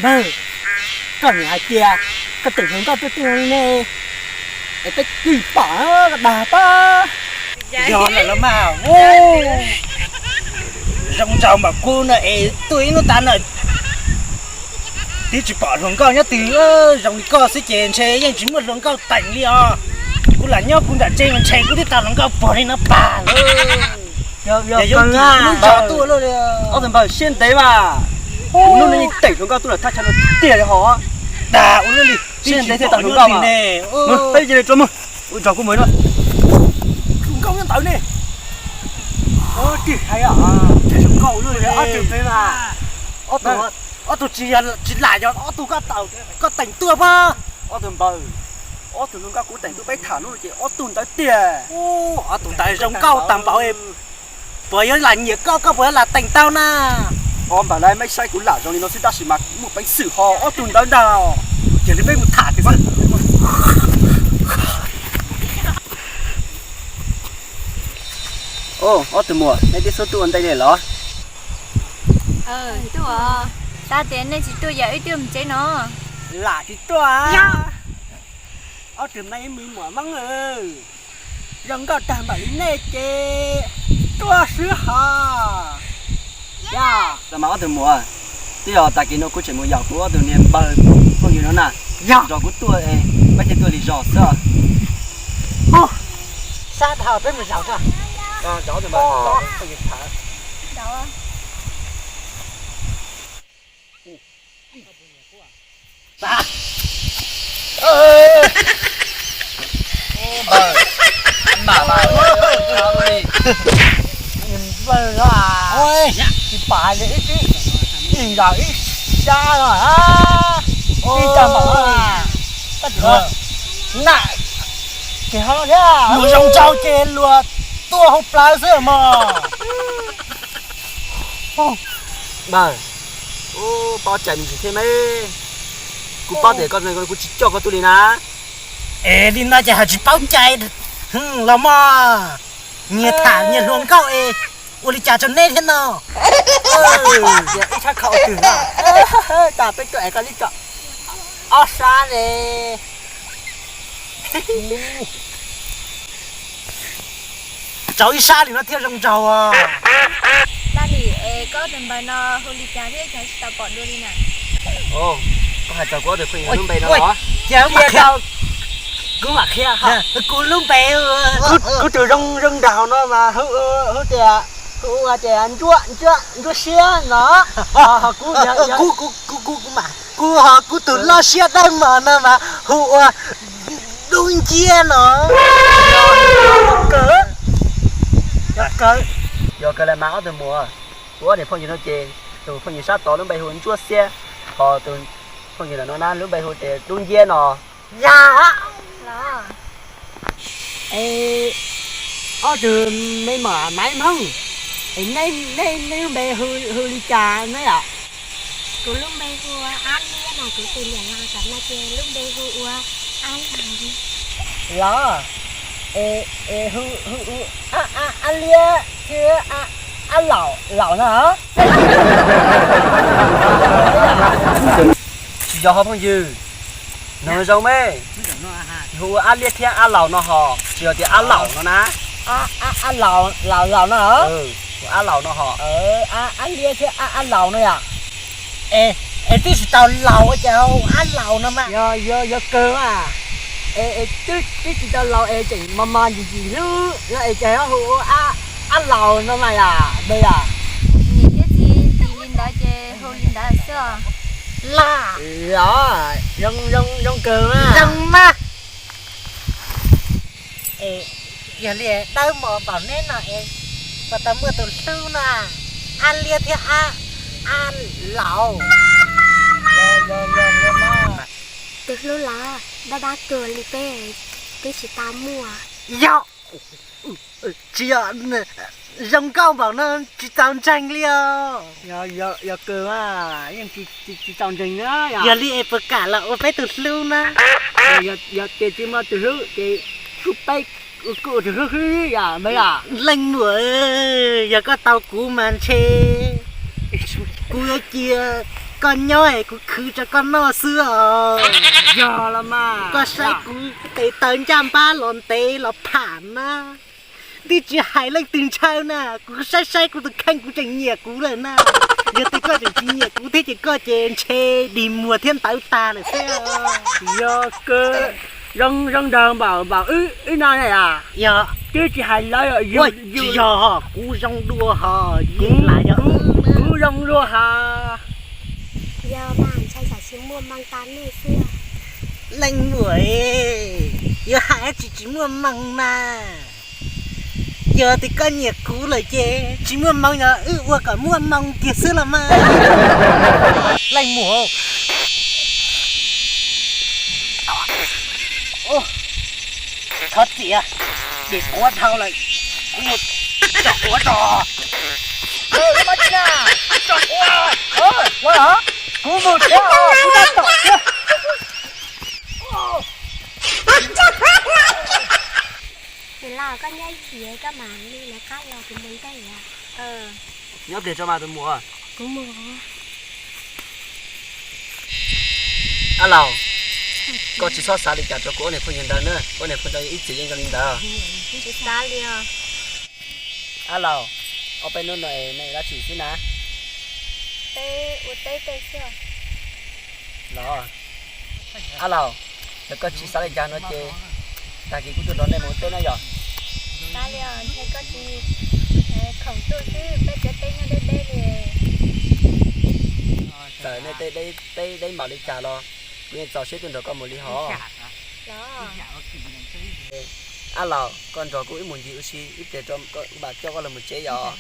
Npawg, koj niam hais tias koj teem hluas nkauj tuaj tuaj ne, es peb twb pom koj dag pab. Yog lawm los mas. Zoo nraug npaum kuv no es tuaj ib hnub tas no twb tsis pom hluas nkauj nyob twg zoo li koj xwb ces ntshe yeej tsis muaj hluas nkauj teem li os. Kuv lam nyob kuv nram tsev mas ntshe kuv twb tau hluas nkauj puag li no pag lawm. Yog yoov tsis lub zos tuaj lawm. Ob tug npawg siab ntev mas, kuv hnub no yeej teem hluas nkauj tuaj lawm thaj chaw no tiag li hos. Dag ua luaj li, siab ntev thiaj tau hluas nkauj mas. Peb cia li tso mus, ua zog kuv mus no. Hluas nkauj nyob ntawd ne. Tsis hais, hluas nkauj ua luaj li ob tug npawg mas. Ob tug tsis lam yog ob tug koj teem tuaj pab. Ob tug npawg, ob tug hluas nkauj kuv teem tuaj peb tham hnub no ces ob tug ntawd tiag. Ob tug ntawd zoo nkauj tag npaum, puas yuav lam nyiam koj, koj puas yuav lam teem tau na? Ob npawg, lawv meb saib kuv lam zoo li no xwb tab sis mas muaj peev xwm ho ob tug ntawd ntag. Cia li peb mus tham kiag xwb. Ob tug muam, nej twb xub tuaj ua ntej li los? Xav tias nej tsis tuaj yam wb twb mus tsev no. Lam tsis tuaj. Ob tug me me muam Hmoob, zoo nkauj tag npaum li nej ces tuaj xwb hos. Yog los mas ob tug muam, twb yog tag kis no kuv tseem mus yaum kuv ob tug niag npawg phooj ywg no na. Yog zos kuv tuaj, peb thiaj tuaj li zos xwb. Sab dhau peb mus zaum tso. Npawg, npawg, tsis pom hais tias ib tib ib yam ib sab no, ib tag npaum no. Koj tsis na, ces ho thiab luag zoo nraug ces luag tuaj hauv plawv xwb mog. Npawg, paub cai me ntsis thiab me. Kuv paub tias koj, kuv tsis coj koj tuaj li na. Es li no ces ho tsis paub cai los mog. Nyias tham nyias hluas nkauj es ua li cas rau neb thiab no? Ib sab kho twg no? Cas peb tuaj es koj li tso ob sab ne. Rau ib sab li no thiaj zoo nraug. Dab li es koj tus npawg no hu li cas thiab cas tsis tau pom dua li na? Koj hais txog kuv ob tug phooj ywg lub npe no los? Cia kuv mam qhia. Kuv lub npe, kuv tus zoo zoo nraug no mas hu tias, hu ua tias Ntsuab, Ntsuab Siab no. Ho kuv, kuv ho kuv tus loj siab dawb mos no mas hu ua Dub Nciab no. Yog kawg li mas ob tug muam, kuv ob tug phooj ywg no ces tus phooj ywg sab tod lub npe hu Ntsuab Siab, ho tus phooj ywg no na lub npe hu tias Dub Nciab no. Yog. Es ob tug me muam Maiv Hmoob, es nej lub npe hu li cas neb yom? Kuv lub npe hu ua Ab Liab no, kuv tus niam laus tam no ces lub npe hu ua Ab Laus. Los, es hu ua Ab Liab thiab Ab Laus, Laus no. Tsis yog ho phooj ywg, nug zoo me, hu ua Ab Liab thiab Ab Laus no ho tsis yog tias Ab Laus no na. Ab Laus, Laus, Laus no. Ab Laus no ho. Ab Liab thiab Ab Laus no yom. Es, es twb tsis tau laus ua cas hu Ab Laus no mas. Yog, yog kawg mas. Es, es twb tsis tau laus es tseem mos mos ntsim ntsim hlub no es cas hu ua Ab Laus no mas yom, npawg yom. Niam thiab txiv tis li ntawd ces hu li ntawd xwb. Los, zoo, zoo kawg mas. Zoo mas. Es yog li dawb mos npaum neb no es puas tau muaj tus hlub no? Ab Liab thiab Ab Laus. Tus hlub los dab dab tuag li peb, twb tsis tau muaj. Yog, tsis yog zoo nkauj npaum no tsis txaus ntseeg li os. Yog kawg mas, yeej tsis txaus ntseeg na. Yog li es puas kam los ua peb tus hlub na? Yog tias tsis muaj tus hlub ces kuj peb kuj ua tus hlub xwb yom, npawg yom. Leej muam, yog koj tau kuv mas ntshe kuv yuav cia Koj nyob es kuv khwv rau koj noj xwb os. Yog los mas. Koj saib kuv tes taw ncaj npab los ntev los pham na. Twb tsis hais leej twg ntshaw na, kuv saib saib kuv tus kheej kuv tseem nyiam kuv lawm na. Yog tias koj tseem tsis nyiam kuv thiab ces koj ces ntshe dig muag thiab ntawv tag lawm xwb. Yog kawg, zoo zoo nraug npaum npaum wb no na. Yog twb tsis hais lawv, yog kuv zoo dua hos, kuv zoo dua hos. Yog mas ntshai tsam tsis muaj moo tas nej xwb. Leej muam, yuav hais tsis tsis muaj moo na. Yog tias koj nyiam kuv lawm ces tsis muaj moo, yog wb ua kom muaj moo kiag xwb los mas. Leej muam, thov txim, dim quav dhau lawm, kuv mus tsom quav tso. Tsom quav, kuv mus tsev os, kuv tau tom thiab. Niam laus, koj nyob ib chim koj mam li lawv qab los kuv mus ntej. Nyob pliag tso mas tus muam. Kuv mus. Ab Laus, koj tsis txhob xav li cas rau kuv ob niag phooj ywg ntawd na, kuv ob niag phooj ywg ntawd ib txwm yeej zoo li ntawd. Tsis xav li os. Ab Laus, ob peb hnub no nej dab tsi xwb na? Peb ua teb tej xwb. Los, Ab Laus, yog koj tsis xav li cas no ces tag kis kuv tuaj nrog nej mus ua teb na yom. Xav li os, ntshe koj tsis khoom tuaj xwb, peb cov teb nyob deb deb li. Txawm nej tej teb deb npaum li cas los kuv yeej txaus siab tuaj nrog koj mus li hos. Ab Laus, koj nrog kuv wb mus ncig ua si ib pliag, kuv mam coj koj los mus tsev yom.